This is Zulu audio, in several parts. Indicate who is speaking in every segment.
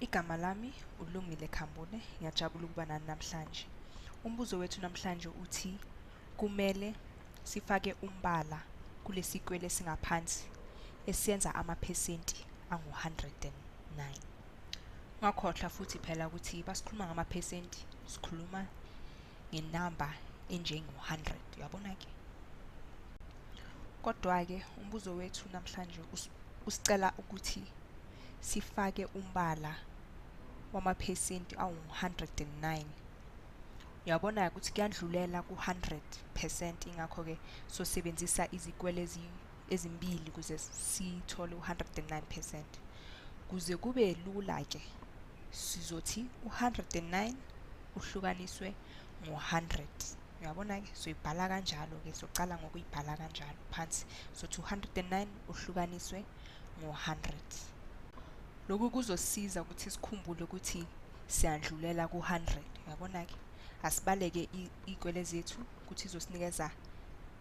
Speaker 1: Igama lami uLungile Khambule, ngiyajabula ukuba nani namhlanje. Umbuzo wethu namhlanje uthi kumele sifake umbala kulesikwele esingaphansi esiyenza amaphesenti angu-109. Ungakhohlwa futhi phela ukuthi basikhuluma ngamaphesenti, sikhuluma ngenamba enjengo-100, uyabona-ke? Kodwa-ke umbuzo wethu namhlanje usicela ukuthi sifake umbala wamaphesenti awu-109. Uyabona-ke ukuthi kuyandlulela ku-100%, ingakho-ke sosebenzisa izikwele ezimbili ukuze sithole u-109%. Kuze kube lula-ke sizothi u-109 uhlukaniswe ngo-100. Uyabona-ke, soyibhala kanjalo-ke, soqala ngokuyibhala kanjalo phansi. Sothi u-109 uhlukaniswe ngo-100. Lokhu kuzosisiza ukuthi sikhumbule ukuthi siyandlulela ku-100. Uyabona-ke, asibaleke iy'kwele zethu ukuthi izosinikeza,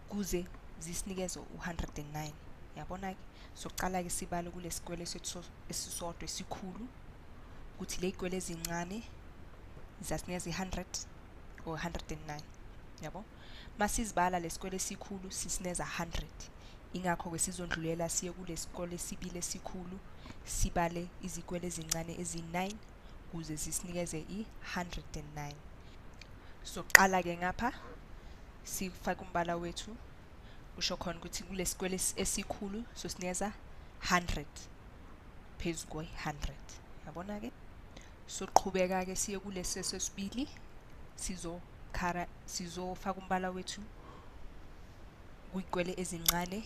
Speaker 1: kuze zisinikeze u-109. Uyabona-ke, soqala-ke sibale kulesikwele sethu esisodwa esikhulu ukuthi le y'kwele ezincane zasinikeza i-100 or 109. Yabo, masizibala lesikwele esikhulu sisineza 100, ingakho-ke sizondlulela siye kulesikole esibili esikhulu sibale izikwele ezincane eziyi-9 ukuze zisinikeze i-109. Soqala-ke ngapha sifake umbala wethu, kusho khona ukuthi kulesikwele esikhulu sosinikeza 100 phezu kwe-100. Yabona-ke, soqhubeka-ke siye kulesi sesibili, sizofaka umbala wethu kwizikwele ezincane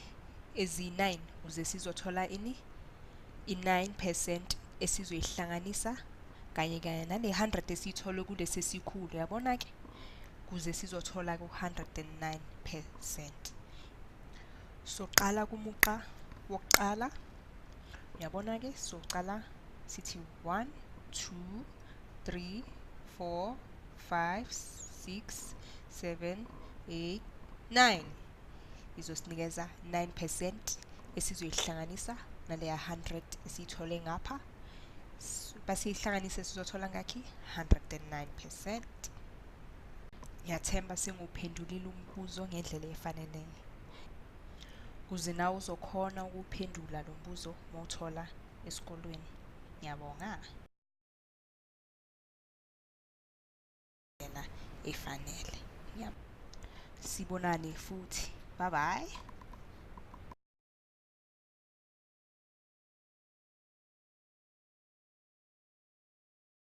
Speaker 1: eziyi-9 ukuze sizothola ini, i-9% esizoyihlanganisa kanye kanye nale 100 esiyithole kulesi esikhulu. Uyabona-ke, kuze sizothola ku-109%. Soqala kumuqa wokuqala. Uyabona-ke, soqala sithi 1 2 3 4 5 6 7 8 9, izosinikeza 9% esizoyihlanganisa naleya 100 esiyithole ngapha. Basiyihlanganise sizothola ngakhi 109%. Ngiyathemba senguphendulile umbuzo ngendlela efanele, kuze nawe uzokhona ukuphendula lo mbuzo mawuthola esikolweni. Ngiyabonga. Efanele. Sibonane futhi. Bye bye.